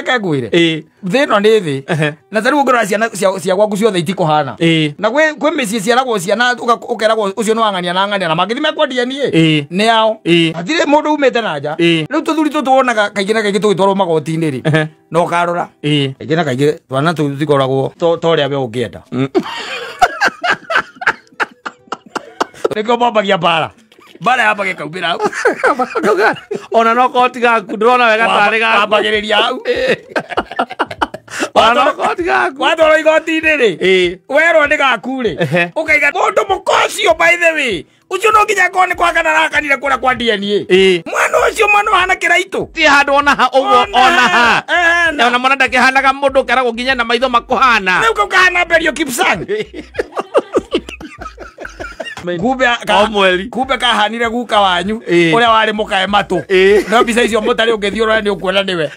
Reke ngwĩre, thĩ ĩno nĩ thĩ. Na ta rĩu ũngĩrora ciana cia gwaku ciothe itikũhana. Na kwĩ mĩciĩ ciaragwo ciana ũkeragwo ũcio nĩ wang'ania na ng'ania na mangĩthi mekwa DNA nĩ ao. Hatirĩ mũndũ umĩte na nja. Rĩu tũthuri tũtũ wonaga kaingĩ na kaingĩ tũgĩtwarwo magoti-inĩ rĩ, na ũkarora kaingĩ na kaingĩ twana tũu tũtikoragwo ta ũrĩa we ũngĩenda. Nĩkĩo mambagia mbara, mbara yambagia ĩkaumĩra hau. Ona no korwo ti gaku, ndĩrona wega tarĩ gaku. Wambagĩrĩria hau. Ona no korwo ti gaku. Watwarwo igoti-inĩ rĩ, werwo nĩ gaku rĩ, ũkaiga mũndũ mũka ũcio, by the way, ũcio no nginya akorwo nĩ kwakana arakanire kũrĩa kwa DNA. Mwana ũcio, mwana ũhana kĩraitũ. Ti handũ ona ha ũguo, ona ha. Ona. Ona mwana ndakĩhanaga mũndũ ũkeragwo nginya na maitho makũhana. Rĩu kau kahana Berio Kipsang. Kumbe O mweri. Kumbe kahanire guka wanyu ũrĩa warĩ mũkae matũ. No mbica icio mũtarĩ ũngĩthiĩ ũrore nĩ ũkuona nĩwe.